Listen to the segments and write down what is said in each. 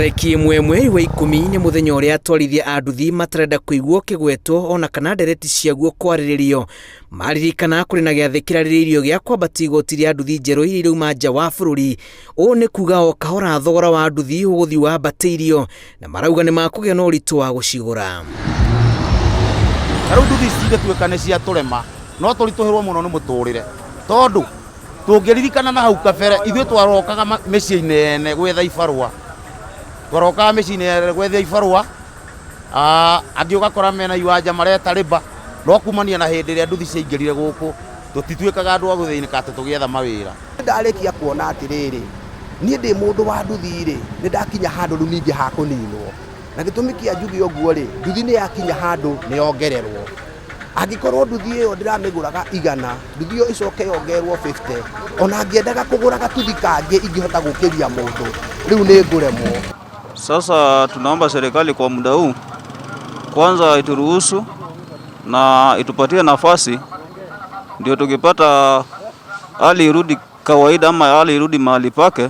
Tarĩki 1 mweri wa 10 nĩ mũthenya ũrĩa atwarithia a nduthi matarenda kũiguo kĩgwetwo ona kana ndereti ciaguo kwarĩrĩrio. Maririkana kũrĩ na gĩathĩ kĩrarĩrĩirio gĩa kwambatia igoti rĩa nduthi njerũ iria irauma nja wa bũrũri. Ũũ nĩ kuga o kahora thogora wa nduthi ũgũthiĩ wambatĩirio na marauga nĩ makũgĩa na ũritũ wa gũcigũra. Ta rĩu nduthi ici cingĩtuĩka nĩ ciatũrema no tũritũhĩrwo mũno nĩ mũtũrĩre tondũ tũngĩririkana na hau kabere ithuĩ twarokaga mĩciĩ-inĩ yene gwetha ibarũa, twarokaga mĩciĩ-inĩ yene gwetha ibarũa, angĩ ũgakora mena iwanja mareta rĩba, no kumania na hĩndĩ ĩrĩa nduthi ciaingĩrire gũkũ tũtituĩkaga andũ a gũthĩnĩka atĩ tũgĩetha mawĩra. Ndarĩkia kuona atĩrĩrĩ, niĩ ndĩ mũndũ wa nduthi-rĩ, nĩ ndakinya handũ rĩu ningĩ ha kũninwo. Na gĩtũmi kĩa njuge ũguo-rĩ, nduthi nĩ yakinya handũ nĩ yongererwo. Angĩkorwo nduthi ĩyo ndĩramĩgũraga 100, nduthi ĩyo ĩcoke yongererwo 50, ona ngĩendaga kũgũra gatuthi kangĩ ingĩhota gũkĩria mũndũ, rĩu nĩ ngũremwo. Sasa tunaomba serikali kwa muda huu kwanza ituruhusu na itupatie nafasi, ndio tukipata hali irudi kawaida ama hali irudi mahali pake,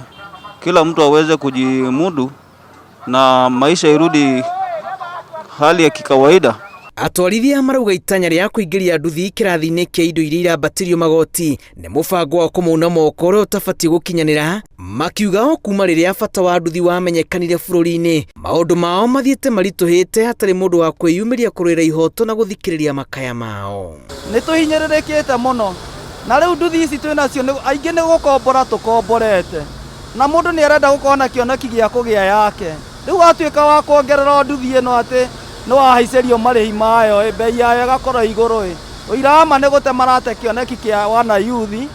kila mtu aweze kujimudu na maisha irudi hali ya kikawaida. Atwarithia marauga itanya rĩa kũingĩria nduthi kĩrathi-inĩ kĩa indo iria irambatĩrio magoti nĩ mũbango wa kũmauna moko ũrĩa ũtabatiĩ gũkinyanĩra, makiuga o kuma rĩrĩa bata wa nduthi wamenyekanire bũrũri-inĩ maũndũ mao mathiĩte maritũhĩte hatarĩ mũndũ wa kwĩyumĩria kũrũĩra ihoto na gũthikĩrĩria makaya mao. Nĩ tũhinyĩrĩrĩkĩte mũno na rĩu nduthi ici twĩ nacio aingĩ nĩ gũkombora tũkomborete na mũndũ nĩ arenda gũkorwo na kĩoneki gĩa kũgĩa yake. Rĩu watuĩka wa kuongerera nduthi ĩno atĩ nĩ wahaicĩrio marĩhi mayo, bei yayo ĩgakorwo igũrũ. Ũira wa ma nĩ gũte marate kĩoneki kĩa wana yuthi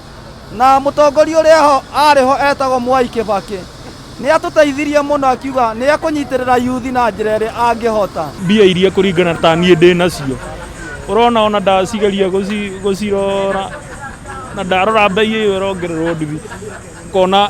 na mũtongoria ũrĩa arĩ ho etagwo Mwai Kibaki nĩ atũteithirie mũno akiuga nĩ ekũnyitĩrĩra yuthi na njĩra ĩrĩa angĩhota. Mbia iria kũringana ta niĩ ndĩ nacio ũrona ona ndacigeria gũcirora na ndarora bei ĩyo ĩrongererwo nduthi ngona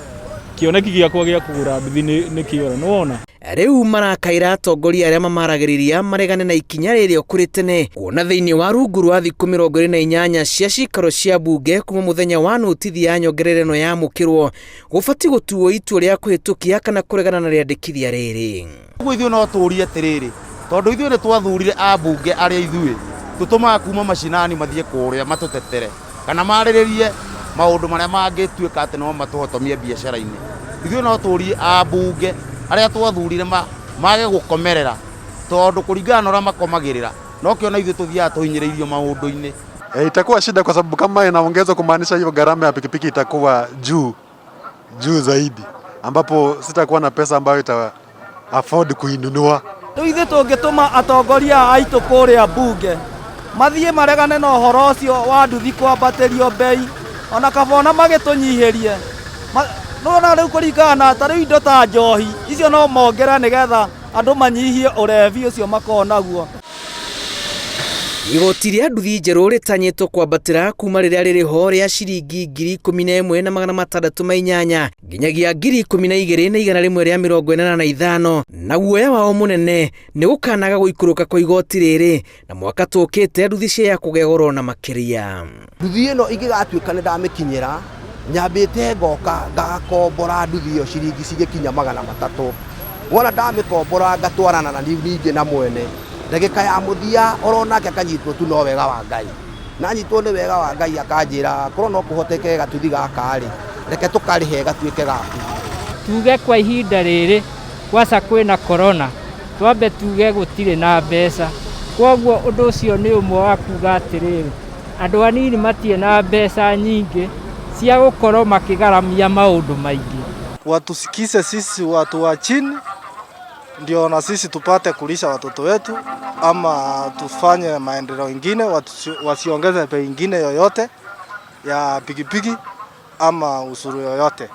kĩoneki gĩakwa gĩa kũgũra nduthi nĩ kĩora, nĩ wona. Rĩu marakaĩra atongoria arĩa mamaragĩrĩria maregane na ikinya rĩrĩ o kũrĩ tene kuona thĩinĩ wa rungu rwa thikũ 28 cia cikaro cia mbunge kuma mũthenya wa notithi ya nyongerera ĩno yamũkĩrwo gũbatiĩ gũtuo itua rĩa kũhĩtũkia kana kũregana na rĩandĩkithia rĩrĩ. Ũguo ithuĩ no tũrie atĩrĩrĩ, tondũ ithuĩ nĩ twathurire ambunge arĩa ithuĩ tũtũmaga kuma macinani mathiĩ kũrĩa matũtetere kana marĩrĩrie maũndũ marĩa mangĩtuĩka atĩ no matũhotomie biacara-inĩ. Ithuĩ no tũrie ambunge arĩa twathurire mage gũkomerera tondũ kũringana na ũrĩa makomagĩrĩra no kĩona ithuĩ tũthiaga tũhinyĩrĩirio maũndũ-inĩ. Itakuwa shida kwa sababu kama inaongezwa kumaanisha hiyo gharama ya pikipiki itakuwa juu zaidi, ambapo sitakuwa na pesa ambayo ita afford kuinunua. Rĩu ithuĩ tũngĩtũma atongoria aitũ kũrĩa mbunge mathiĩ maregane na ũhoro ũcio wa nduthi kwambatĩrio bei ona kaba ona magĩtũnyihĩrie. Nĩwona rĩu kũringana na ta rĩu indo ta njohi icio no mongerere nĩgetha andũ manyihie ũrevi ũcio makoragwo naguo. Igoti rĩa nduthi njerũ rĩtanyĩtwo kwambatĩra kuma rĩrĩa rĩrĩ ho rĩa ciringi 11,608 nginyagia 12,185, na guoya wao mũnene nĩ gũkanaga gũikũrũka kwa igoti rĩrĩ na mwaka tũkĩte nduthi ciaya kũgĩa goro na makĩria. Nduthi ĩno ingĩgatuĩka nĩ ndamĩkinyĩra nyambĩte ngoka ngakombora nduthi ĩyo ciringi cigĩkinya 300. Wona ndamĩkombora ngatwarana na ningĩ na mwene ndagĩka ya mũthia oronake akanyitwo tu no wega wa Ngai. Na anyitwo nĩ wega wa Ngai akanjĩra korwo no kũhoteke gatuthi gaka rĩ, reke tũkarĩhe gatuĩke gaku. Tuge kwa ihinda rĩrĩ kwaca kwĩna corona twambe tuge gũtirĩ na mbeca, koguo ũndũ ũcio nĩ ũmwe wa kuga atĩrĩrĩ andũ anini matirĩ na mbeca nyingĩ cia gũkorwo makĩgaramia maũndũ maingĩ. Watusikize sisi watu wa chini ndio na sisi tupate kulisha watoto wetu ama tufanye maendeleo ingine, wasiongeze bei ingine yoyote ya pikipiki ama usuru yoyote.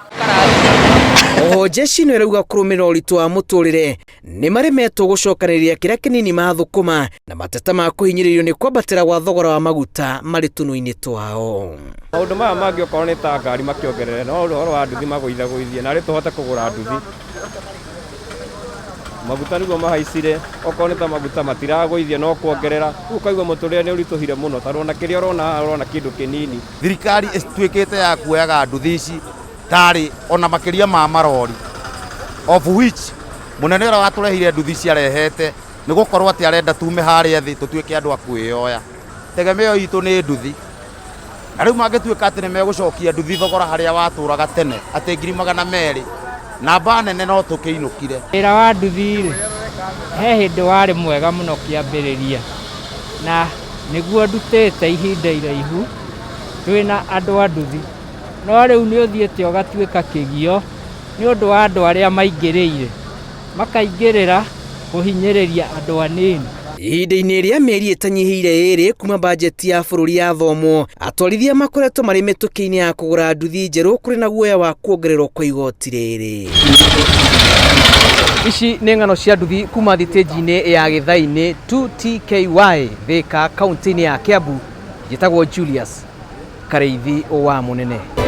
Oho jeshi ĩno ĩrauga kũrũmĩrĩra ũritũ wa mũtũrĩre nĩ maremetwo gũcokanĩrĩria kĩrĩa kĩnini mathũkũma na mateta ma kũhinyĩrĩrio nĩ kwambatĩra gwa thogora wa maguta marĩ tũnua-inĩ twao. Maũndũ maya mangĩ okorwo nĩ ta ngari makĩongerere no ũhoro wa nduthi magũithagũithie narĩ tũhote kũgũra nduthi. Maguta nĩguo mahaicire, okorwo nĩ ta maguta matiragũithia no kuongerera, rĩu ũkaigua mũtũrĩre nĩ ũritũhire mũno tondũ ona kĩrĩa ũrona haha ũrona kĩndũ kĩnini. Thirikari ĩtuĩkĩte ya kuoyaga nduthi ici tarĩ ona makĩria ma marori, of which Mũnene ũrĩa watũrehire nduthi ciarehete nĩ gũkorwo atĩ arenda tume harĩa thĩ tũtuĩke andũ a kwĩyoya. Tegemeo itũ nĩ nduthi. Na rĩu mangĩtuĩka atĩ nĩ megũcokia nduthi thogora harĩa watũraga tene atĩ 200,000, namba nene no tũkĩinũkire. Wĩra wa nduthi-rĩ, he hĩndĩ warĩ mwega mũno kĩambĩrĩria, na nĩguo ndutĩte ihinda iraihu twĩna andũ a nduthi, no rĩu nĩ ũthiĩte ũgatuĩka kĩgio nĩ ũndũ wa andũ arĩa maingĩrĩire, makaingĩrĩra kũhinyĩrĩria andũ anini. Ihinda-inĩ rĩa mĩeri ĩtanyihĩire ĩrĩ kuma bajeti ya bũrũri yathomwo, atwarithia makoretwo marĩ mĩtũkĩ-inĩ ya kũgũra nduthi njerũ kũrĩ na guoya wa kuongererwo kwa igoti rĩrĩ. Ici nĩ ng'ano cia nduthi kuma thitĩnji-inĩ ya Gĩthai-inĩ 2TKY Thĩka kaunti-inĩ ya Kiambu. Njĩtagwo Julius Karĩithi wa Mũnene.